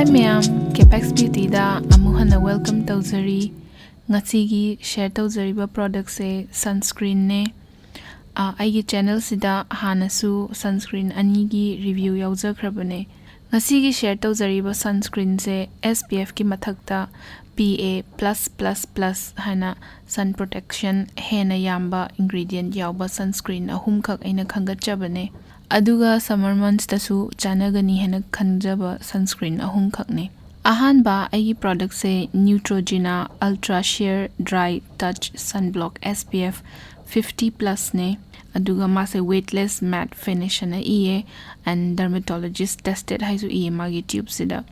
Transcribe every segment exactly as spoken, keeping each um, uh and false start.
ꯃꯌꯥꯝ, Capex Beautyꯗ ꯑꯃꯨꯛ ꯍꯟꯅ welcome ꯇꯧꯖꯔꯤ꯫ ꯉꯁꯤꯒꯤ share ꯇꯧꯖꯔꯤꯕ productꯁꯦ sunscreenꯅꯦ꯫ ꯑ, ꯑꯩꯒꯤ channelꯁꯤꯗ ꯍꯥꯟꯅꯁꯨ sunscreen ꯑꯅꯤꯒꯤ review ꯌꯥꯎꯖꯈ꯭ꯔꯕꯅꯦ꯫ ꯉꯁꯤꯒꯤ share ꯇꯧꯖꯔꯤꯕ sunscreenꯁꯦ SPFꯀꯤ ꯃꯊꯛꯇ PA plus plus plus ꯍꯥꯏꯅ sun protection ꯍꯦꯟꯅ ꯌꯥꯝꯕ ingredient ꯌꯥꯎꯕ sunscreen ꯑꯍꯨꯝꯈꯛ ꯑꯩꯅ ꯈꯟꯒꯠꯆꯕꯅꯦ꯫ ꯑꯗꯨꯒ summer monthsꯇꯁꯨ ꯆꯥꯟꯅꯒꯅꯤ ꯍꯥꯏꯅ ꯈꯟꯖꯕ sunscreen ꯑꯍꯨꯝꯈꯛꯅꯦ꯫ ꯑꯍꯥꯟꯕ ꯑꯩꯒꯤ productꯁꯦ Neutrogena Ultra Sheer Dry Touch Sunblock SPF fifty plusꯅꯦ꯫ ꯑꯗꯨꯒ ꯃꯥꯁꯦ weightless matte finish ꯑꯅ ꯏꯌꯦ, and dermatologist tested ꯍꯥꯏꯁꯨ ꯏꯌꯦ ꯃꯥꯒꯤ tubeꯁꯤꯗ꯫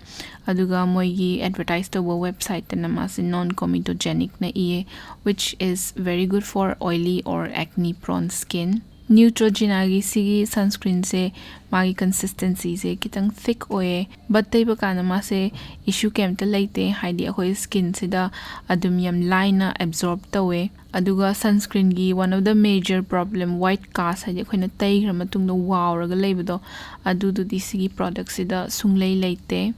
ꯑꯗꯨꯒ ꯃꯣꯏꯒꯤ advertise ꯇꯧꯕ websiteꯇꯅ ꯃꯥꯁꯦ non comedogenicꯅ ꯏꯌꯦ, which is very good for oily or acne prone skin. Neutrogenaꯒꯤ ꯁꯤꯒꯤ sunscreenꯁꯦ ꯃꯥꯒꯤ consistencyꯁꯦ ꯈꯤꯇꯪ thick ꯑꯣꯏꯌꯦ, but ꯇꯩꯕ ꯀꯥꯟꯗ ꯃꯥꯁꯦ issue ꯀꯩꯝꯇ ꯂꯩꯇꯦ, ꯍꯥꯏꯗꯤ ꯑꯩꯈꯣꯏ skinꯁꯤꯗ ꯑꯗꯨꯝ ꯌꯥꯝ ꯂꯥꯏꯅ absorb ꯇꯧꯋꯦ꯫ ꯑꯗꯨꯒ sunscreenꯒꯤ one of the major problem, white cast, ꯍꯥꯏꯗꯤ ꯑꯩꯈꯣꯏꯅ ꯇꯩꯈ꯭ꯔ ꯃꯇꯨꯡꯗ ꯋꯥꯎꯔꯒ ꯂꯩꯕꯗꯣ, ꯑꯗꯨꯗꯨꯗꯤ ꯁꯤꯒꯤ productꯁꯤꯗ ꯁꯨꯡꯂꯩ ꯂꯩꯇꯦ꯫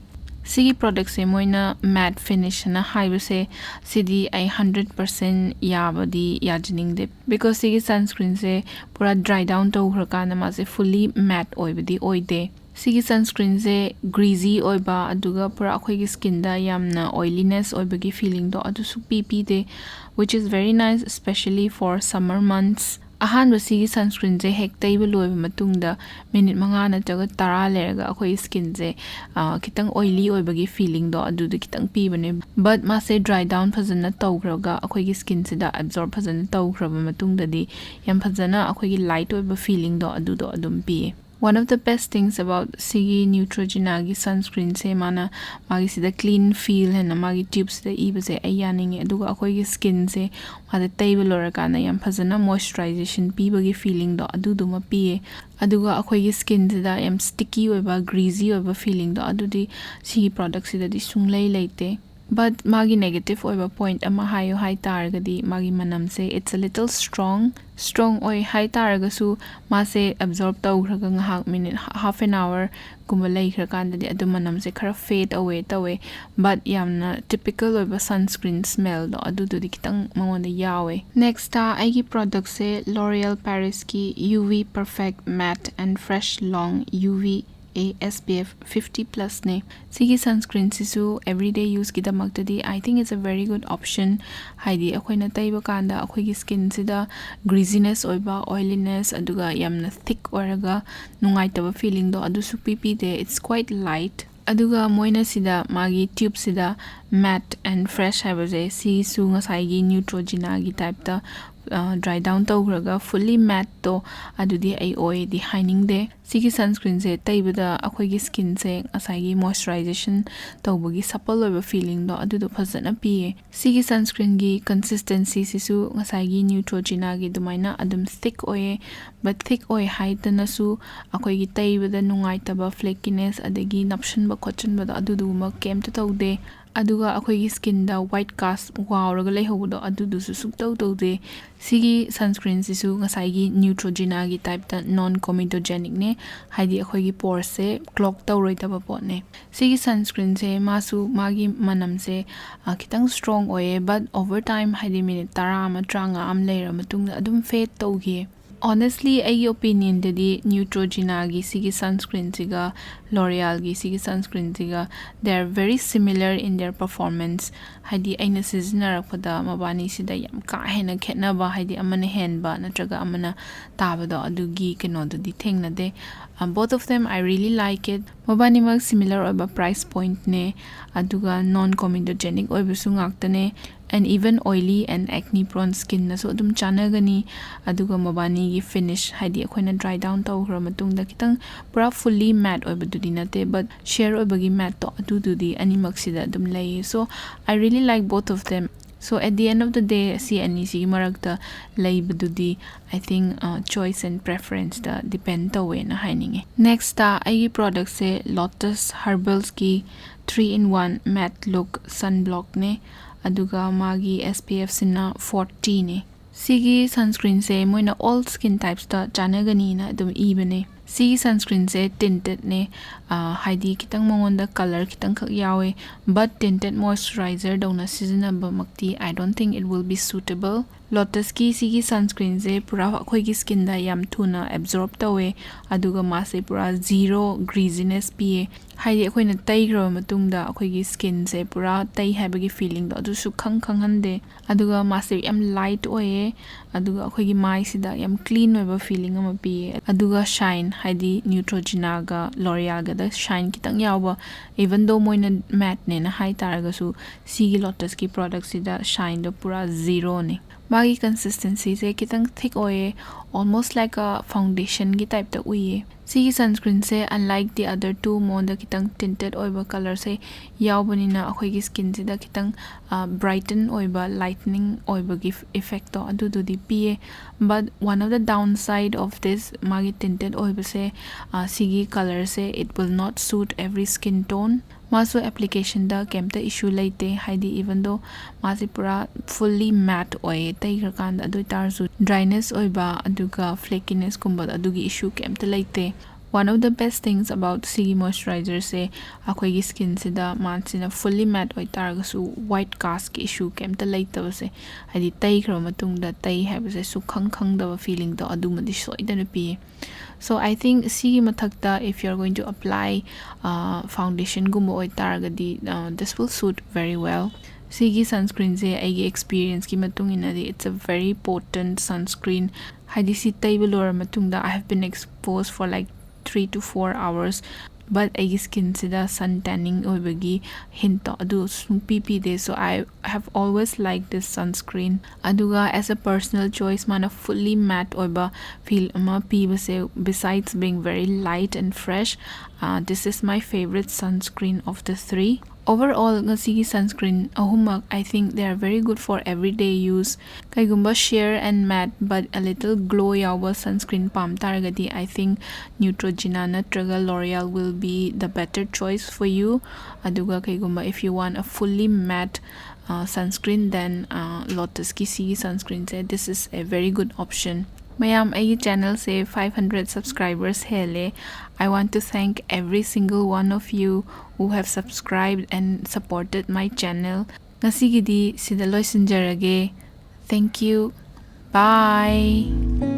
ꯁꯤꯒꯤ productꯁꯦ ꯃꯣꯏꯅ matte finish ꯑꯅ ꯍꯥꯏꯕꯁꯦ, ꯁꯤꯗꯤ ꯑꯩ hundred percent ꯌꯥꯕꯗꯤ ꯌꯥꯖꯅꯤꯡꯗꯦ, because ꯁꯤꯒꯤ sunscreenꯁꯦ ꯄꯨꯔꯥ dry down ꯇꯧꯈ꯭ꯔꯀꯥꯟꯗ ꯃꯥꯁꯦ fully matte ꯑꯣꯏꯕꯗꯤ ꯑꯣꯏꯗꯦ꯫ ꯁꯤꯒꯤ sunscreenꯁꯦ greasy ꯑꯣꯏꯕ, ꯑꯗꯨꯒ ꯄꯨꯔꯥ ꯑꯩꯈꯣꯏꯒꯤ skinꯗ ꯌꯥꯝꯅ oiliness ꯑꯣꯏꯕꯒꯤ feelingꯗꯣ ꯑꯗꯨ ꯁꯨꯛꯄꯤ ꯄꯤꯗꯦ, which is very nice, especially for summer months꯫ ꯑꯍꯥꯟꯕ ꯁꯤꯒꯤ sunscreenꯁꯦ ꯍꯦꯛ ꯇꯩꯕ ꯂꯣꯏꯕ ꯃꯇꯨꯡꯗ minute ꯃꯉꯥ ꯅꯠꯇ꯭ꯔꯒ ꯇꯔꯥ ꯂꯩꯔꯒ ꯑꯩꯈꯣꯏ skinꯁꯦ, ꯑ, ꯈꯤꯇꯪ oily ꯑꯣꯏꯕꯒꯤ feelingꯗꯣ ꯑꯗꯨꯗꯣ ꯈꯤꯇꯪ ꯄꯤꯕꯅꯦ, but ꯃꯥꯁꯦ dry down ꯐꯖꯅ ꯇꯧꯈ꯭ꯔꯒ ꯑꯩꯈꯣꯏꯒꯤ skinꯁꯤꯗ absorb ꯐꯖꯅ ꯇꯧꯈ꯭ꯔꯕ ꯃꯇꯨꯡꯗꯗꯤ ꯌꯥꯝ ꯐꯖꯅ ꯑꯩꯈꯣꯏꯒꯤ light ꯑꯣꯏꯕ feelingꯗꯣ ꯑꯗꯨꯗꯣ ꯑꯗꯨꯝ ꯄꯤꯌꯦ꯫ One of the best things about ꯁꯤꯒꯤ Neutrogenaꯒꯤ sunscreenꯁꯦ, ꯃꯥꯅ ꯃꯥꯒꯤꯁꯤꯗ clean feel ꯍꯥꯏꯅ ꯃꯥꯒꯤ tubeꯁꯤꯗ ꯏꯕꯁꯦ ꯑꯩ ꯌꯥꯅꯤꯡꯉꯦ, ꯑꯗꯨꯒ ꯑꯩꯈꯣꯏꯒꯤ skinꯁꯦ ꯃꯥꯗ ꯇꯩꯕ ꯂꯣꯏꯔꯀꯥꯟꯗ ꯌꯥꯝ ꯐꯖꯅ moisturization ꯄꯤꯕꯒꯤ feelingꯗꯣ ꯑꯗꯨꯗꯨꯃ ꯄꯤꯌꯦ꯫ ꯑꯗꯨꯒ ꯑꯩꯈꯣꯏꯒꯤ skinꯁꯤꯗ ꯌꯥꯝ sticky ꯑꯣꯏꯕ, greasy ꯑꯣꯏꯕ feelingꯗꯣ ꯑꯗꯨꯗꯤ ꯁꯤꯒꯤ productꯁꯤꯗꯗꯤ ꯁꯨꯡꯂꯩ ꯂꯩꯇꯦ꯫ But ꯃꯥꯒꯤ negative ꯑꯣꯏꯕ point ꯑꯃ ꯍꯥꯏꯌꯨ ꯍꯥꯏ ꯇꯥꯔꯒꯗꯤ, ꯃꯥꯒꯤ ꯃꯅꯝꯁꯦ, it's a little strong. Strong ꯑꯣꯏ ꯍꯥꯏ ꯇꯥꯔꯒꯁꯨ, ꯃꯥꯁꯦ absorb ꯇꯧꯈ꯭ꯔꯒ ꯉꯥꯏꯍꯥꯛ, minute, half an hour ꯒꯨꯝꯕ ꯂꯩꯈ꯭ꯔꯀꯥꯟꯗꯗꯤ ꯑꯗꯨ ꯃꯅꯝꯁꯦ ꯈꯔ fade away ꯇꯧꯋꯦ, but ꯌꯥꯝꯅ typical ꯑꯣꯏꯕ sunscreen smell ꯗꯣ ꯑꯗꯨꯗꯨꯗꯤ ꯈꯤꯇꯪ ꯃꯉꯣꯟꯗ ꯌꯥꯎꯋꯦ꯫ Next ꯑꯩꯒꯤ product ꯁꯦ L'Oréal Paris ꯀꯤ U V Perfect Matte and Fresh Long U V A S P F fifty plus ꯅꯦ꯫ ꯁꯤꯒꯤ sunscreen ꯁꯤꯁꯨ everyday use ꯀꯤꯗꯃꯛꯇꯗꯤ I think it's a very good option꯫ ꯍꯥꯏꯗꯤ ꯑꯩꯈꯣꯏꯅ ꯇꯩꯕ ꯀꯥꯟꯗ ꯑꯩꯈꯣꯏꯒꯤ skin ꯁꯤꯗ greasiness ꯑꯣꯏꯕ, oiliness, ꯑꯗꯨꯒ ꯌꯥꯝꯅ thick ꯑꯣꯏꯔꯒ ꯅꯨꯡꯉꯥꯏꯇꯕ feeling ꯗꯣ ꯑꯗꯨꯁꯨ ꯄꯤꯕꯤꯗꯦ꯫ It's quite light꯫ ꯑꯗꯨꯒ ꯃꯣꯏꯅ ꯁꯤꯗ ꯃꯥꯒꯤ tube ꯁꯤꯗ matte and fresh ꯍꯥꯏꯕꯁꯦ, ꯁꯤꯁꯨ ꯉꯁꯥꯏꯒꯤ Neutrogena ꯒꯤ type ꯇ, ꯑ, dry down ꯇꯧꯈ꯭ꯔꯒ fully matte ꯇꯣ ꯑꯗꯨꯗꯤ ꯑꯩ ꯑꯣꯏꯗꯤ ꯍꯥꯏꯅꯤꯡꯗꯦ꯫ ꯁꯤꯒꯤ sunscreen ꯁꯦ ꯇꯩꯕꯗ ꯑꯩꯈꯣꯏꯒꯤ skin ꯁꯦ ꯉꯁꯥꯏꯒꯤ moisturization ꯇꯧꯕꯒꯤ supple ꯑꯣꯏꯕ feeling ꯗꯣ ꯑꯗꯨꯗꯣ ꯐꯖꯅ ꯄꯤꯌꯦ꯫ ꯁꯤꯒꯤ sunscreen ꯒꯤ consistency ꯁꯤꯁꯨ ꯉꯁꯥꯏꯒꯤ Neutrogena ꯒꯤ ꯑꯗꯨꯃꯥꯏꯅ ꯑꯗꯨꯝ thick ꯑꯣꯏꯌꯦ, but thick ꯑꯣꯏ ꯍꯥꯏꯗꯅꯁꯨ ꯑꯩꯈꯣꯏꯒꯤ ꯇꯩꯕꯗ ꯅꯨꯡꯉꯥꯏꯇꯕ, flakiness, ꯑꯗꯒꯤ ꯅꯞꯁꯤꯟꯕ ꯈꯣꯠꯆꯤꯟꯕꯗꯣ ꯑꯗꯨꯗꯨꯒꯨꯝꯕ ꯀꯩꯝꯇ ꯇꯧꯗꯦ꯫ ꯑꯗꯨꯒ ꯑꯩꯈꯣꯏꯒꯤ skin ꯗ white cast ꯋꯥꯎꯔꯒ ꯂꯩꯍꯧꯕꯗꯣ ꯑꯗꯨꯗꯨꯁꯨ ꯁꯨꯛꯇꯧ ꯇꯧꯗꯦ꯫ ꯁꯤꯒꯤ sunscreen ꯁꯤꯁꯨ ꯉꯁꯥꯏꯒꯤ Neutrogena ꯒꯤ type ꯇ non comedogenic ꯅꯦ, ꯍꯥꯏꯗꯤ ꯑꯩꯈꯣꯏꯒꯤ pores ꯁꯦ clog ꯇꯧꯔꯣꯏꯗꯕ ꯄꯣꯠꯅꯦ꯫ ꯁꯤꯒꯤ sunscreen ꯁꯦ ꯃꯥꯁꯨ ꯃꯥꯒꯤ ꯃꯅꯝꯁꯦ, ꯑ, ꯈꯤꯇꯪ strong ꯑꯣꯏꯌꯦ, but over time, ꯍꯥꯏꯗꯤ minute ꯇꯔꯥ ꯑꯃ, ꯇꯔꯥꯃꯉꯥ ꯑꯃ ꯂꯩꯔ ꯃꯇꯨꯡꯗ ꯑꯗꯨꯝ fade ꯇꯧꯈꯤꯌꯦ꯫ Honestly, ꯑꯩꯒꯤ opinion ꯗꯗꯤ Neutrogena ꯒꯤ ꯁꯤꯒꯤ sunscreen ꯁꯤꯒ L'Oréal ꯒꯤ ꯁꯤꯒꯤ sunscreen ꯁꯤꯒ, they are very similar in their performance꯫ ꯍꯥꯏꯗꯤ ꯑꯩꯅ ꯁꯤꯖꯤꯟꯅꯔꯛꯄꯗ ꯃꯕꯥꯅꯤꯁꯤꯗ ꯌꯥꯝ ꯀꯥ ꯍꯦꯟꯅ ꯈꯦꯠꯅꯕ, ꯍꯥꯏꯗꯤ ꯑꯃꯅ ꯍꯦꯟꯕ ꯅꯠꯇ꯭ꯔꯒ ꯑꯃꯅ ꯇꯥꯕꯗꯣ, ꯑꯗꯨꯒꯤ ꯀꯩꯅꯣꯗꯨꯗꯤ ꯊꯦꯡꯅꯗꯦ꯫ Uh, both of them, I really like it. ꯃꯕꯥꯅꯤꯃꯛ similar ꯑꯣꯏꯕ price point ꯅꯦ, ꯑꯗꯨꯒ non comedogenic ꯑꯣꯏꯕꯁꯨ ꯉꯥꯛꯇꯅꯦ꯫ And even oily and acne prone skin ꯅꯁꯨ ꯑꯗꯨꯝ ꯆꯥꯟꯅꯒꯅꯤ꯫ ꯑꯗꯨꯒ ꯃꯕꯥꯅꯤꯒꯤ finish, ꯍꯥꯏꯗꯤ ꯑꯩꯈꯣꯏꯅ dry down ꯇꯧꯈ꯭ꯔ ꯃꯇꯨꯡꯗ ꯈꯤꯇꯪ ꯄꯨꯔꯥ fully matte ꯑꯣꯏꯕꯗꯨꯗꯤ ꯅꯠꯇꯦ, but sheer ꯑꯣꯏꯕꯒꯤ matte ꯇꯣ ꯑꯗꯨꯗꯨꯗꯤ ꯑꯅꯤꯃꯛꯁꯤꯗ ꯑꯗꯨꯝ ꯂꯩꯌꯦ꯫ So I really like both of them. So at the end of the day, ꯁꯤ ꯑꯅꯤꯁꯤꯒꯤ ꯃꯔꯛꯇ ꯂꯩꯕꯗꯨꯗꯤ, I think, uh, choice and preference the depend ꯇꯧꯋꯦꯅ ꯍꯥꯏꯅꯤꯡꯉꯦ꯫ Next ꯑꯩꯒꯤ product ꯁꯦ Lotus Herbals ꯀꯤ three in one matte look sunblock ꯅꯦ, ꯑꯗꯨꯒ ꯃꯥꯒꯤ S P F ꯁꯤꯅ forty ꯅꯦ꯫ ꯁꯤꯒꯤ sunscreen ꯁꯦ ꯃꯣꯏꯅ all skin types ꯇ ꯆꯥꯟꯅꯒꯅꯤꯅ ꯑꯗꯨꯝ ꯏꯕꯅꯦ꯫ ꯁꯤꯒꯤ sunscreen ꯁꯦ tint ꯅꯦ, ꯑꯥ, ꯍꯥꯏꯗꯤ ꯈꯤꯇꯪ ꯃꯉꯣꯟꯗ colour ꯈꯤꯇꯪꯈꯛ ꯌꯥꯎꯋꯦ, but tinted moisturizer ꯗꯧꯅ ꯁꯤꯖꯤꯟꯅꯕꯃꯛꯇꯤ I don't think it will be suitable꯫ Lotus ꯀꯤ ꯁꯤꯒꯤ sunscreen ꯁꯦ ꯄꯨꯔꯥ ꯑꯩꯈꯣꯏꯒꯤ skin ꯗ ꯌꯥꯝ ꯊꯨꯅ absorb ꯇꯧꯋꯦ, ꯑꯗꯨꯒ ꯃꯥꯁꯦ ꯄꯨꯔꯥ zero greasiness ꯄꯤꯌꯦ꯫ ꯍꯥꯏꯗꯤ ꯑꯩꯈꯣꯏꯅ ꯇꯩꯈ꯭ꯔꯕ ꯃꯇꯨꯡꯗ ꯑꯩꯈꯣꯏꯒꯤ skin ꯁꯦ ꯄꯨꯔꯥ ꯇꯩ ꯍꯥꯏꯕꯒꯤ feeling ꯗꯣ ꯑꯗꯨꯁꯨ ꯈꯪ ꯈꯪꯍꯟꯗꯦ꯫ ꯑꯗꯨꯒ ꯃꯥꯁꯦ ꯌꯥꯝ light ꯑꯣꯏꯌꯦ, ꯑꯗꯨꯒ ꯑꯩꯈꯣꯏꯒꯤ ꯃꯥꯏꯁꯤꯗ ꯌꯥꯝ clean ꯑꯣꯏꯕ feeling ꯑꯃ ꯄꯤꯌꯦ꯫ ꯑꯗꯨꯒ shine, ꯍꯥꯏꯗꯤ Neutrogena ꯒ L'Oreal ꯒꯗ shine ꯈꯤꯇꯪ ꯌꯥꯎꯕ, even though ꯃꯣꯏꯅ matte ꯅꯦꯅ ꯍꯥꯏ ꯇꯥꯔꯒꯁꯨ, ꯁꯤꯒꯤ Lotus ꯀꯤ product ꯁꯤꯗ shine ꯗꯣ ꯄꯨꯔꯥ zero ꯅꯦ꯫ ꯃꯥꯒꯤ consistency ꯁꯦ ꯈꯤꯇꯪ thick ꯑꯣꯏꯌꯦ, almost like a foundation ꯒꯤ type ꯇ ꯎꯏꯌꯦ꯫ ꯁꯤꯒꯤ sunscreen say unlike the other two, ꯃꯉꯣꯟꯗ ꯈꯤꯇꯪ tinted ꯑꯣꯏꯕ colour ꯁꯦ ꯌꯥꯎꯕꯅꯤꯅ ꯑꯩꯈꯣꯏꯒꯤ skin ꯁꯤꯗ ꯈꯤꯇꯪ, ꯑ, brighten ꯑꯣꯏꯕ, lightening ꯑꯣꯏꯕꯒꯤ effect ꯇꯣ ꯑꯗꯨꯗꯨꯗꯤ ꯄꯤꯌꯦ꯫ But one of the downside of this, ꯃꯥꯒꯤ tinted ꯑꯣꯏꯕꯁꯦ, ꯑ, ꯁꯤꯒꯤ colour say, it will not suit every skin tone꯫ ꯃꯥꯁꯨ application ꯗ ꯀꯩꯝꯇ issue ꯂꯩꯇꯦ, ꯍꯥꯏꯗꯤ even though ꯃꯥꯁꯦ ꯄꯨꯔꯥ fully matte ꯑꯣꯏꯌꯦ ꯇꯩꯈ꯭ꯔꯀꯥꯟꯗ, ꯑꯗꯨ ꯑꯣꯏꯇꯥꯔꯁꯨ dryness ꯑꯣꯏꯕ ꯑꯗꯨꯒ flakiness ꯀꯨꯝꯕꯗꯣ, ꯑꯗꯨꯒꯤ issue ꯀꯩꯝꯇ ꯂꯩꯇꯦ꯫ One of the best things about ꯁꯤꯒꯤ moisturizer ꯁꯦ, ꯑꯩꯈꯣꯏꯒꯤ skin ꯁꯤꯗ ꯃꯥꯁꯤꯅ fully matte ꯑꯣꯏꯇꯥꯔꯒꯁꯨ white cast ꯀꯤ issue ꯀꯩꯝꯇ ꯂꯩꯇꯕꯁꯦ, ꯍꯥꯏꯗꯤ ꯇꯩꯈ꯭ꯔꯕ ꯃꯇꯨꯡꯗ ꯇꯩ ꯍꯥꯏꯕꯁꯦ ꯁꯨꯛꯈꯪ ꯈꯪꯗꯕ feeling ꯗꯣ ꯑꯗꯨꯃꯗꯤ ꯁꯣꯏꯗꯅ ꯄꯤꯌꯦ꯫ So I think ꯁꯤꯒꯤ ꯃꯊꯛꯇ, if you are going to apply, uh, foundation ꯒꯨꯝꯕ ꯑꯣꯏꯇꯥꯔꯒꯗꯤ, uh, this will suit very well꯫ ꯁꯤꯒꯤ sunscreen ꯁꯦ ꯑꯩꯒꯤ experience ꯀꯤ ꯃꯇꯨꯡ ꯏꯟꯅꯗꯤ, it's a very potent sunscreen꯫ ꯍꯥꯏꯗꯤ ꯁꯤ ꯇꯩꯕ ꯂꯣꯏꯔ ꯃꯇꯨꯡꯗ, I have been exposed for like three to four hours, but ꯑꯩꯒꯤ skin ꯁꯤꯗ sun tanning ꯑꯣꯏꯕꯒꯤ hint ꯇꯣ ꯑꯗꯨ ꯁꯨꯡꯄꯤ ꯄꯤꯗꯦ꯫ So I have always liked this sunscreen꯫ ꯑꯗꯨꯒ as a personal choice, ꯃꯥꯅ fully matte ꯑꯣꯏꯕ feel ꯑꯃ ꯄꯤꯕꯁꯦ, besides being very light and fresh, uh, this is my favorite sunscreen of the three꯫ Overall, ꯉꯁꯤꯒꯤ sunscreen ꯑꯍꯨꯝꯃꯛ, I think they are very good for everyday use. ꯀꯩꯒꯨꯝꯕ sheer and matte but a little glow ꯌꯥꯎꯕ sunscreen ꯄꯥꯝ ꯇꯥꯔꯒꯗꯤ, I think Neutrogena ꯅꯠꯇ꯭ꯔꯒ L'Oreal will be the better choice for you. ꯑꯗꯨꯒ ꯀꯩꯒꯨꯝꯕ if you want a fully matte, uh, sunscreen, then, uh, Lotusꯀꯤ ꯁꯤꯒꯤ sunscreenꯁꯦ, this is a very good option. ꯃꯌꯥꯝ, ꯑꯩꯒꯤ channelꯁꯦ five hundred subscribers ꯍꯦꯜꯂꯦ. I want to thank every single one of you who have subscribed and supported my channel. ꯉꯁꯤꯒꯤꯗꯤ ꯁꯤꯗ ꯂꯣꯏꯁꯤꯟꯖꯔꯒꯦ. Thank you. Bye.